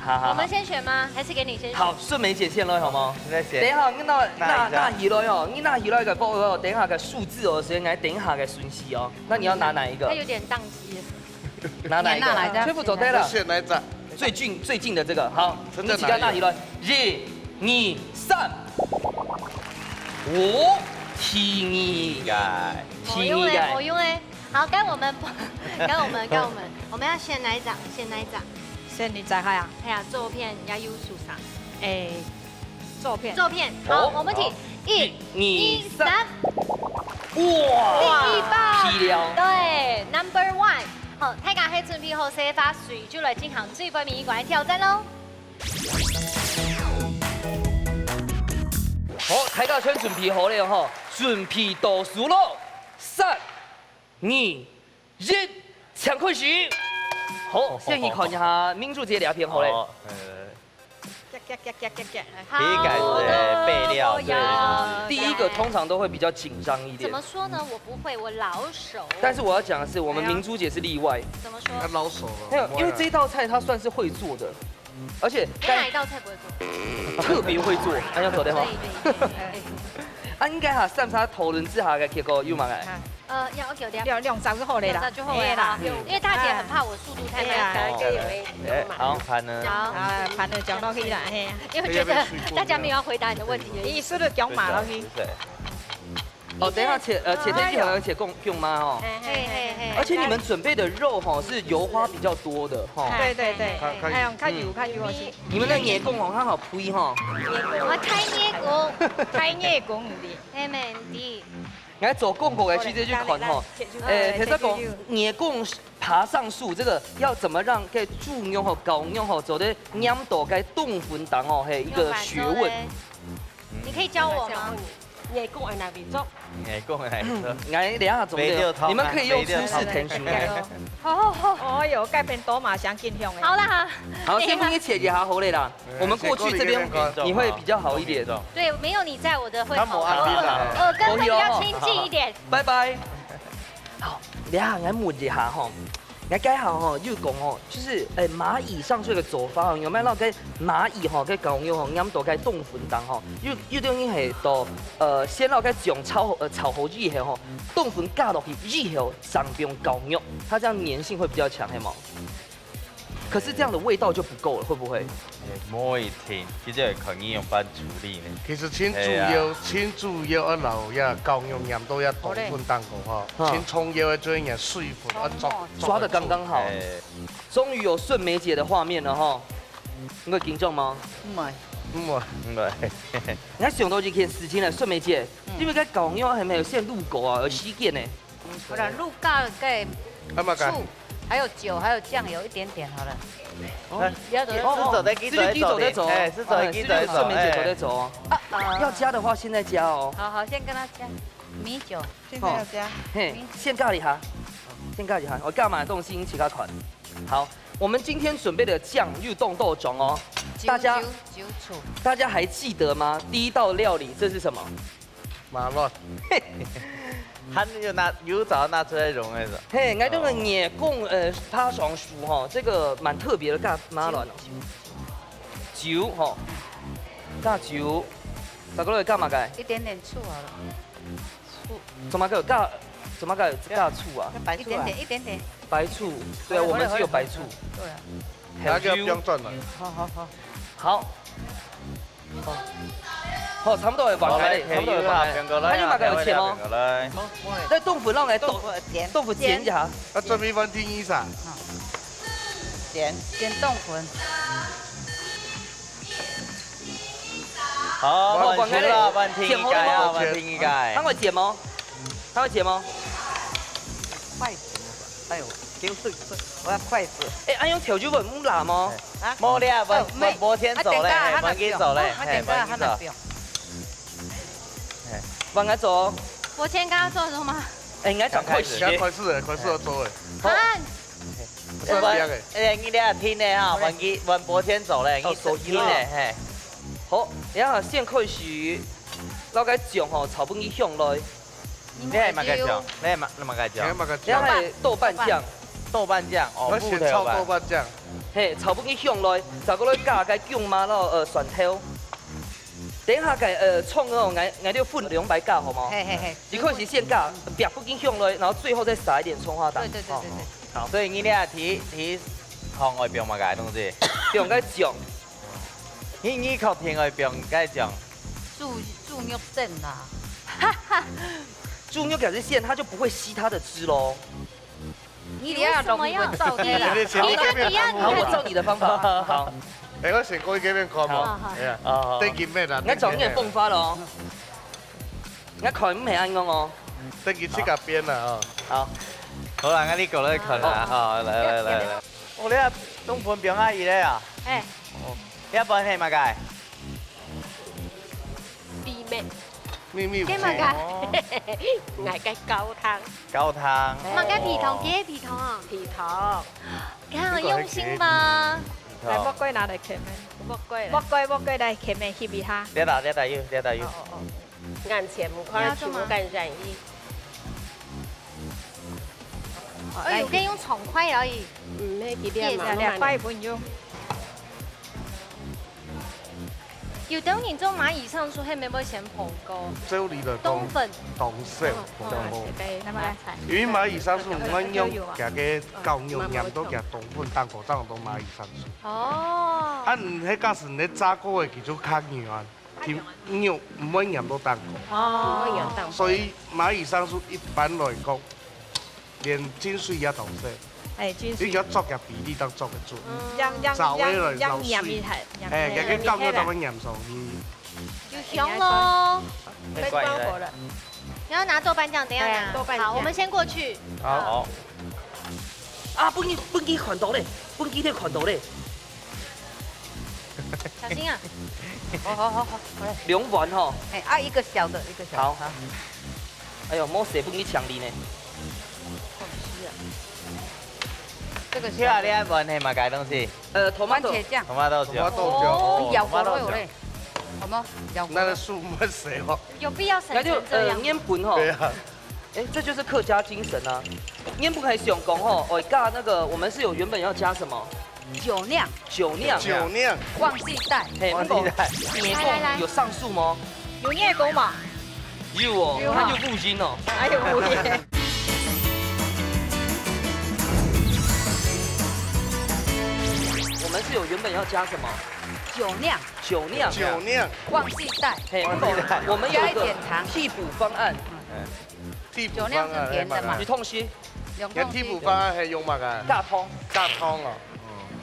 好，好，好。我們先選嗎？還是給你先選？好，順梅姐先來好嗎？你先選。等一下，你拿，拿，拿起來哦，你拿起來个包哦，等一下个數字哦，所以來等一下个順序哦。那你要拿哪一個？它有點宕機了。 拿哪一個？你拿哪一個？全部做對了。我選哪一隻？最近，最近的這個，好，你自家拿起來。一、二、三。哦，第二個。好用欸，第二個。好用欸。好，該我們，該我們，該我們，我們要選哪一張？選哪一張？選你最好啊。哎呀，左片也有受傷。哎， 左片。左片。好，好。我們聽。好。一、一、二、三。三。哇！第一棒。皮料。對，number one。好，大家係準備好勢話，隨就來進行最尾一關个挑戰囉。好，大家全準備好了吼，準備倒數囉。三、二、一，請開始。好，先去看一下明珠姐這片好了。好，呃， 應該係，欸，備料，對，對，對。第一個通常都會比較緊張一點。怎麼說呢？我不會，我老手。但是我要講的是，我們明珠姐是例外。怎麼說？她老手了。沒有，因為這一道菜她算是會做的，而且你哪一道菜不會做？特別會做，哎呀，走掉哈。對，對，對，對。啊，應該哈，三儕討論之下个結果有無个？啊。 呃，要，OK，OK。兩，兩隻就好了啦。兩隻就好了哈，嘿啦。因為大姐很怕我速度太慢。哎呀，這個有一點慢。哎，好。盤呢？好。啊，盤呢，講落去啦，嘿。因為覺得大家沒有要回答你的問題的意思。你速度講慢落去。對。哦，等一下切，呃，切天氣好像切公，公媽哦。嘿，嘿，嘿，嘿。而且你們準備的肉吼，是油花比較多的吼。對，對，對。看，看，哎呀，看油，看油，我去。你們的耳公吼，較好配吼。我大耳公。大耳公，毋對。嘿，毋對。 來做廣告个時節去看吼。來，來，來，欸，來，聽說講，來，來。耳公爬上樹，這個要怎麼讓該豬肉吼、狗肉吼，做得黏到該凍粉頂哦，嘿，一個學問。有煩惱欸。你可以教我嗎？耳公愛哪位做？耳公愛哪位做？嗯，來，等一下總結，你們可以用初試聽聽看。好，好，好。哎喲，改變多嘛，想緊香欸。好啦。好，先幫你切一下好了啦。 我們過去這邊你會比較好一點。對，沒有你在，我的會好。他沒有按你啦。呃，跟會比較親近一點。拜拜。好，等一下，𠊎問一下吼，𠊎該下吼，又講吼，就是，欸，螞蟻上樹个做法，有無？讓該螞蟻吼，該狗肉吼，黏到該凍粉頂吼，又，又等於係到，呃，先讓該醬炒好，呃，炒好以後吼，凍粉加落去以後，上放狗肉，它這樣黏性會比較強，係無？ 可是這樣的味道就不夠了，會不會？欸，無一定，其實要看你仰般處理呢。其實盡主要，係啊。盡主要愛摎這狗肉黏到這凍粉頂高吼，嗯。盡重要个就係這水分，愛抓，抓得剛剛好。欸。終於有順梅姐的畫面了吼，你會緊張嗎？毋會。毋會。毋會。你還想到一件事情呢，順梅姐，嗯。因為該狗肉還沒有現入口啊，有時間呢。 好啦，滷加个醋，還有酒，還有醬油一點點好了。哦，不要走，欸，是走得，哦，是走得走哦。欸，是走得，欸，是順便走得走哦。啊，啊。要加的話，現在加哦。好，好，先跟他加米酒。現在要加。哦，嘿，先加一下，先加一下，𠊎加麼个東西，你自家看。好，我們今天準備的醬又當多種哦，大家，酒，酒，酒醋。大家還記得嗎？第一道料理，這是什麼？ 麻辣。還有拿，有找到拿出來用个是吧？嘿，𠊎等个月光，呃，爬上樹吼，這個蠻特別个，加馬卵哦。酒吼，加酒，再過來加麼个？一點點醋好了。醋。怎麼个加，怎麼个加醋啊？白醋啊。一點點，一點點。白醋，對啊，我們只有白醋。對啊。還有酒。大家不用轉了。好，好，好。好。好，差不多會放開咧，好，來，差不多會放開咧。還有麼个有錢無？來。這豆腐弄來，豆，豆腐煎。豆腐煎一下。啊，準備飯糰一下。煎。煎豆腐。好，好，飯糰啦，飯糰一下啊，飯糰一下。還會煎無？還會煎無？筷子，哎呦，給我，我要筷子。哎，恁樣調酒粉毋辣無？ 啊？無咧，換，哦，換無錢做咧，啊，等下，嘿，換佢做咧，嘿，換佢做。換佢做。我先跟他做什麼？哎，應該講開始。現在開始了，開始要做了。啊，哎，你這樣聽的哈，換佢，換無錢做咧，你手機咧，嘿。好，然後先開始，摎該醬吼，炒分佢香來。 你係麼个醬？你係麼，你麼个醬？你係麼个醬？你係豆瓣醬。豆瓣醬，哦，我先炒豆瓣醬。嘿，炒分佢香來，再過來加該薑嫲摎，呃，蒜頭。等一下該，呃，蔥哦，𠊎，𠊎就分兩擺加，好無？嘿，嘿，嘿。一開始先加，煏分佢香來，然後最後再撒一點蔥花湯。對，對，對，對，對。哦。好，所以你這第，第一項愛放麼个東西？放該醬。你，你確定愛放該醬？豬，豬肉片啦。豬肉改成餡，它就不會吸它的汁咯。你這樣容易會燥的啦。你這樣，你這樣。好，我照你的方法。好。哎，我先過去這邊看嘛。好，好。哎呀，哦，好。等緊咩啦？你要找你的方法咯。你要考慮咩？恁樣哦。等緊自家編啦，哦。好。好啦，那你過來看啦，好，來，來，來，來。哦，你啊，東粉表阿姨咧啊？哎。哦，你啊，本係麼个？ 秘密。秘密武器。該麼个？哦。𠊎个高湯。高湯。麼个皮湯？哦。雞皮湯啊？皮湯。你看很用心吧？皮湯。來，木瓜拿來掔咩？木瓜。木瓜，木瓜來掔咩？翕一下。這打，這打有，這打有。哦，哦，哦。眼前毋看，你要做麼？手無敢染疫。哦，哎，來。我可以用爽快而已。嗯，那幾粒嘛，謝謝。兩塊分你用。 有兜人做螞蟻上樹，係毋係愛先烰過？照理來講，冬粉。當少，哦，當無。哦，係，那麼來。因為螞蟻上樹，𠊎用佢个狗肉黏到佢冬粉當高，正有當螞蟻上樹。哦。啊，你係假使你炸過个，佢就較軟，佢肉毋會黏到當高。哦。毋會黏到。所以螞蟻上樹一般來講， 連進水也當少。哎，進水。你要捉个比例當捉个準。嗯。讓，讓，早一來，讓，讓黏一下，早水。黏一下。哎，佢个狗肉當然黏上去。有香咯。哎，乖，乖。你要拿豆瓣醬，等一下拿。哎，豆瓣醬。好，我們先過去。好。好。啊，分佢，分佢看到咧，分佢都看到咧。小心啊。好，好，好，好，好嘞。兩碗吼。哎，啊，一個小的，一個小的。好。好。哎喲，莫洗，分佢搶哩呢。 這個小的。你愛換係麼个東西？呃，tomato。番茄醬。Tomato醬。Tomato醬。哦，哦，咬過了，tomato醬。有嘞。好嗎？咬過了。那個樹木誰哦？有必要省成這樣？那就，呃，面粉吼。對啊。哎，這就是客家精神啊。面粉還想講吼，哦，加那個，我們是有原本要加什麼？ 酒釀。酒釀。酒釀。忘記帶。嘿，忘記帶。那個，你來，來，來。有上樹嗎？有nghe過嗎？有哦，有啊。它就不行哦。哎呦，我也。我們是有原本要加什麼？酒釀。酒釀。酒釀。忘記帶。嘿，忘記帶。我們有一個加一點糖。替補方案。嗯。 替補方案係麼个？酒釀是甜的嘛。你痛惜。有痛惜。你替補方案係用麼个？加湯。加湯哦。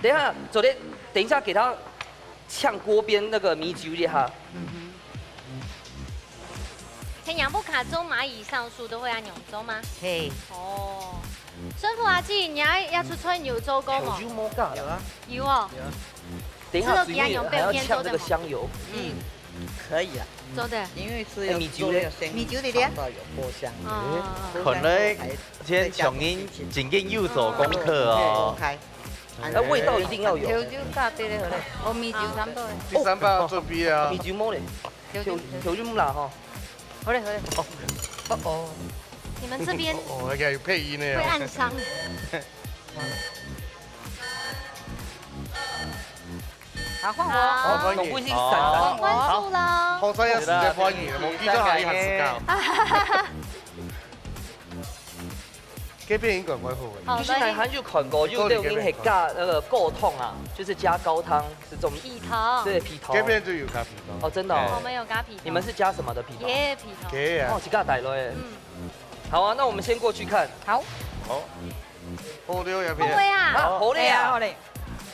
等一下，昨天，等一下給他嗆鍋邊那個米酒一下。嗯哼。嘿，仰不卡做螞蟻上樹都會恁樣做嗎？嘿。哦。順福阿姊，你也，也出菜有做過無？調酒無加啦。有啊。有哦。有啊。等一下，煮麵還要嗆那個香油。嗯。可以啊。做得。因為是要哎，米酒咧？做那個香，米酒裡咧？嗆到有爆香。哦。看來今天小英真正有做功課哦。哦。那味道一定要有。調酒加對咧，好咧。哦，米酒差不多咧。第三棒要準備啊。米酒無咧。調酒，調酒毋啦吼。好咧，好咧。哦。哦哦。你们这边哦，哦，那个有配音的哦。会暗伤。好，换我。好，好，换你。总共是三个。好，关注了。好，这样时间换你了，我记得还有时间。这边应该蛮好的。好，你是哪行有看过？有个人係加那个高湯啊，就是加高湯，是这种。皮糖。对，皮糖。这边就有加皮糖。哦，真的哦。我们有加皮糖。你们是加什么的皮糖？椰皮糖。对啊。哦，自家带来的。嗯。好啊，那我们先过去看。好。好。好料呀，好味啊。啊，好料啊。哎呀，好嘞。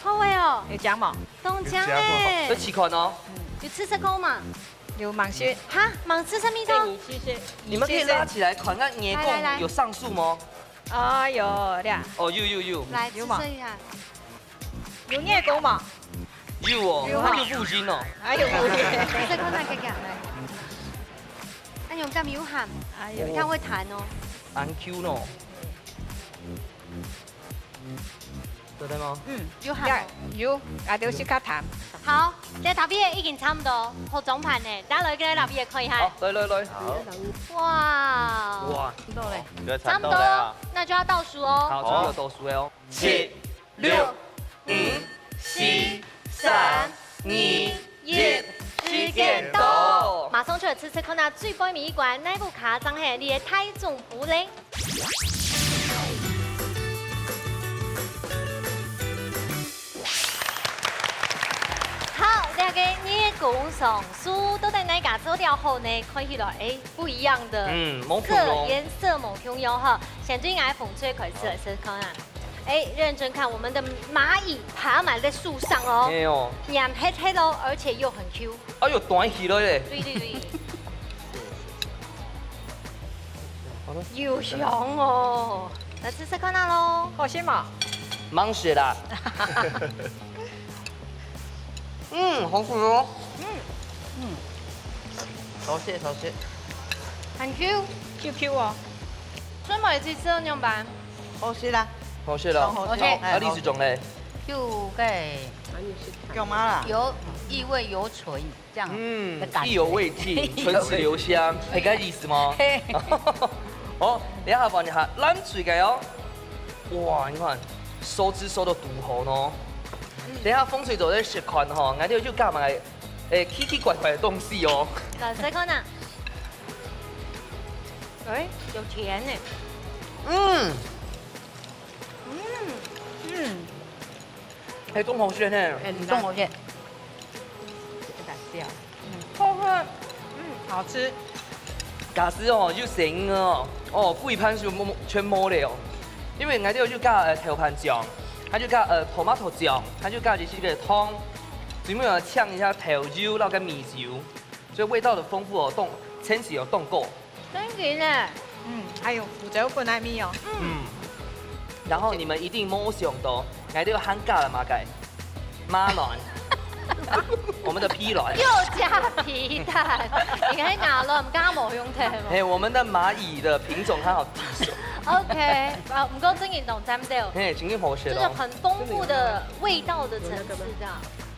好味哦。有讲吗？东江哎。有吃看哦。有吃吃看吗？有尝试。哈，尝试什么的？你们可以拉起来看，看眼光有上色吗？哦，有啦。哦，有有有。来，吃吃一下。有眼光吗？有哦，有啊。它有布筋哦。哎呦，吃吃看那个呀，来。哎呦，干嘛有鹹？哎呦，你看会弹哦。安Q喏。 做得吗？嗯，有鹹無？有，啊，就是較淡。好，這頭皮已經差不多，好裝盤呢，大家來，來頭皮看一下。好，來來來。好。哇，哇，到嘞。差不多，那就要倒數哦。好，差不多倒數了哦。七、六、五、四、三、二、一，時間到。馬上就來試試看啊，最背尾一關，哪個卡正係你个大總部咧？ 好，這個月光上樹到底哪家做得好呢？看起來，哎，不一樣的，嗯，無共樣。這顏色無共樣哈。先對𠊎紅隊開始來試看啊。哎，認真看，我們的螞蟻爬滿在樹上哦，哎喲。黏黑黑哦，而且又很Q。 哎喲，彈起來咧。對對對。好了。有香哦，來試試看啊咯。好食嗎？吂食啦。嗯，好食哦。嗯。嗯。好食，好食。很Q。QQ哦。春梅去吃了仰般？好食啦。好食了。好食。OK。啊，你食種咧？就該，幹嘛啦？有異味猶存。 這樣的感覺。嗯，意猶未盡，唇齒留香，係該意思嗎？嘿。哦，等一下幫你下冷水个哦。哇，你看，收汁收到堵好呢。等一下風水走在食款吼，𠊎兜就加滿，誒，奇奇怪怪的東西哦。來，試看啊。哎，有甜呢。嗯。嗯。嗯。哎，當好食呢。哎，當好食。 好吃。嗯，好吃。假使哦，有細人哦，哦，歸盤就無，全無了哦。因為𠊎兜有加，呃，豆瓣醬，還有加，呃，tomato醬，還有加一些个糖，最尾要嗆一下豆油，摎个米油，所以味道的豐富哦，當，層次有當高。 真个呢。嗯，還有胡椒粉个味哦。嗯。然後你們一定無想到，𠊎兜還加了麼个？馬卵。我們的屁卵。又加皮蛋，你看馬卵，毋加無用忒無？嘿，我們的螞蟻的品種還好第一。OK，啊，毋過真个當讚哦。嘿，真个好食哦。就是很豐富的味道的層次，這樣。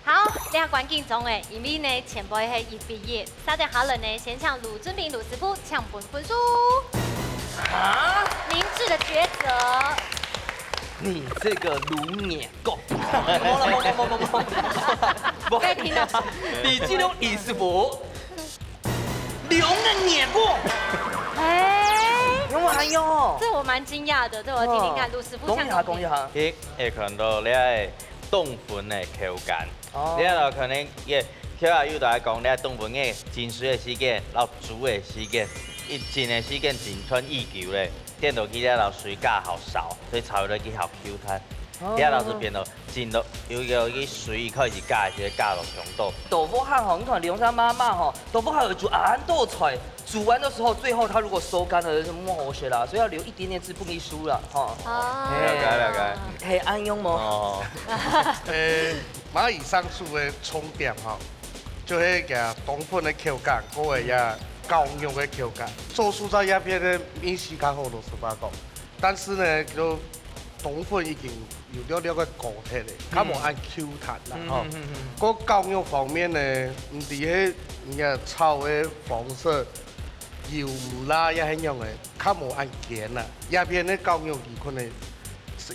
好，這下趕緊衝誒，因為呢，前背係一比一。 續等下來呢，先請盧俊明盧師傅請分分數。啊？明智的抉擇。你這個滷眼光。無啦，無，無，無，無，無。無。可以聽到。你這種意思無？兩個眼光。哎。有沒有還有？這我蠻驚訝的，這我聽聽看，哦，盧師傅講一下，講一下。你會看到這個冬粉的口感。 哦。你看到可能，也，頭下有在講，你看冬粉个浸水个時間，摎煮个時間，一浸个時間浸穿已久咧，顛倒佢這摎水加好燒，所以炒落去好Q彈。哦。你看到就變到浸到，有，有，有水開始加，就加到上多。豆腐漢吼，你看你用這媽媽吼，豆腐漢有煮恁多菜， 煮完的時候，最後它如果收乾了，就無好食啦，所以要留一點點汁分佢收啦，吼。哦。了解，了解。嘿，恁樣無？哦。誒，螞蟻上樹个重點吼，就係佢冬粉个口感，過个也絞肉个口感。做素在這片个味緒較好，老實話講。但是呢，就冬粉已經有了了个固體咧，較無恁Q彈啦，吼。嗯，嗯，嗯，嗯。過絞肉方面呢，毋知係人家炒个方式，油啦，也係樣个，較無恁鹹啦。這片个絞肉佢可能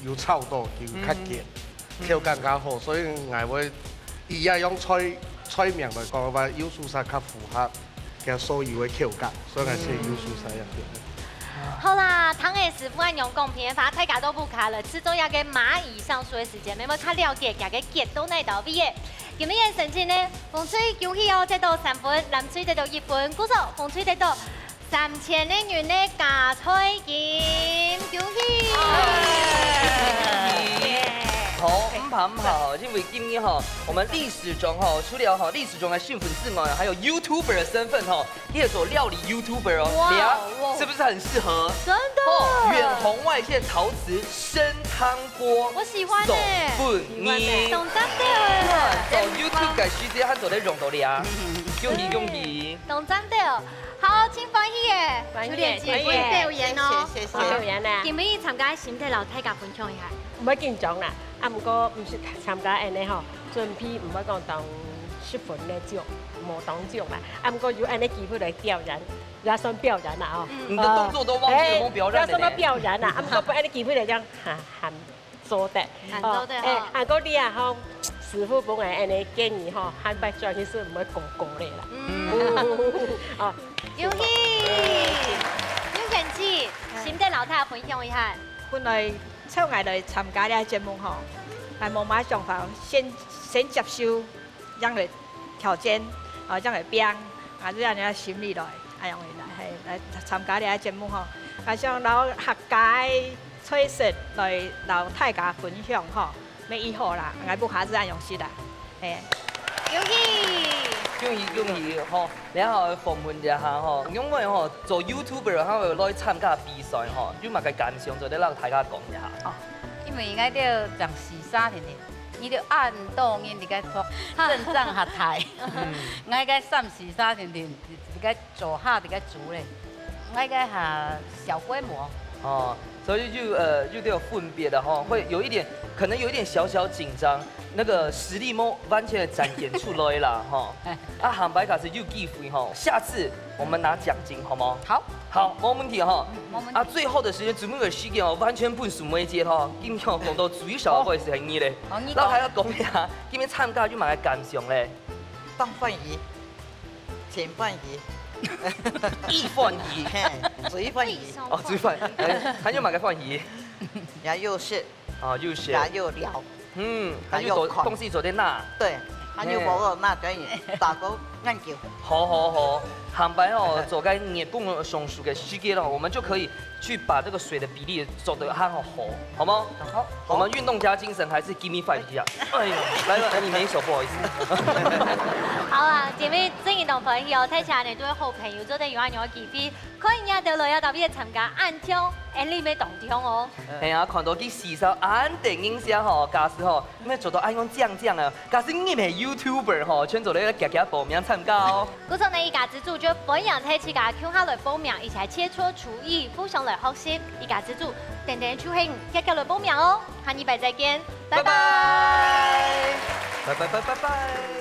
有炒到，佢較鹹，口感較好，所以𠊎會以這樣菜菜名來講个話，油酥沙較符合佢所有个口感，所以𠊎選油酥沙這片。好啦，聽个師傅恁樣講，片花大家都不卡了，製作這个螞蟻上樹个時間，慢慢較了解佢个結到哪到位个。今日个成績呢，紅隊恭喜哦，得到三分，藍隊得到一分，故所紅隊得到三千个銀个加菜金，恭喜！好，毋怕毋怕，因為今日哈，我們歷史中哈，除了哈歷史中的幸福之外，還有YouTuber的身份哈，你也做料理YouTuber哦，哇，你啊，哇，是不是很適合？真的，哦，遠紅外線陶瓷参汤锅，我喜歡欸，送分你。當讚个，做YouTube个時節還做得用到你啊，恭喜恭喜！當讚个，好，真歡喜耶！秋蓮姐，歡喜耶，歡迎表演哦。謝謝謝謝。表演呢？今日參加心得摎大家分享一下。毋會緊張啦，啊毋過毋係參加恁呢吼，準備毋會講當十分个少，無當少啦，啊毋過有恁呢機會來表演，也算表演啦吼。你的動作都忘記了，莫表演了呢。也算表演啦，啊毋過分恁呢機會來講，哈哈。 做得。恁做得吼。哦，欸，啊，毋過你啊吼，師傅分𠊎恁呢建議吼，下擺轉去係毋會過過咧啦。嗯。哦。恭喜！永健姐，心得摎大家分享一下。本來請𠊎來參加這个節目吼，𠊎無麼想法，先先接受 恁樣个條件，啊，恁樣个病，啊，就恁樣心理來，恁樣來，係，來參加這个節目吼。啊，想摎客家个菜色來摎大家分享吼，乜已好啦，𠊎屋下就恁樣食啦，係。恭喜！恭喜恭喜吼！然後訪問一下吼，因為吼做YouTuber，然後來參加比賽吼，有麼个感想做得摎大家講一下？哦，因為𠊎兜從細細定定，你兜恁多人在該拍，陣仗較大。 嗯。𠊎个三四三定定，一个做下一个煮咧，𠊎个哈小規模。哦，所以就呃有點分別的哈，會有一點，可能有一點小小緊張，那個實力沒完全的展現出來啦哈。啊，下擺假使有機會哈，下次我們拿獎金好嗎？好。好，沒問題哈。沒問題。啊，最後的時間，準備个時間哦，完全分師妹姐哈，今天講到最少个會係你咧。哦，你講。那還要講一下，今天參加有麼个感想咧？ 當歡喜，真歡喜。異歡喜。嘿，最歡喜。哦，最歡喜。哎，還有麼个歡喜？也有食，哦，有食。也有尞。嗯，還有做，也有看。東西做得拿。對，還有無拿等於打勾恁久。好，好，好。下擺哦，做个日本上手个時間咯，我們就可以 去把這個水的比例做得很好，好嗎？好。我們運動家精神還是give me five一下。哎呦，來了，你沒手，不好意思。好啊，今日真个當歡喜哦，大家呢都係好朋友，做得有恁樣个機會，看人家都來要特別參加，恁暢，恁樣乜當暢哦。哎呀，看到佢四少恁得人惜吼，假使吼，你乜做到恁樣靚靚啊，假使你係YouTuber吼，全做得遽遽報名參加哦。 故所呢，一家之煮就歡迎大自家共下來報名，一起來切磋廚藝，互相來學習。一家之煮，等等就係遽遽來報名哦！下禮拜再見，拜拜。拜拜拜拜拜拜。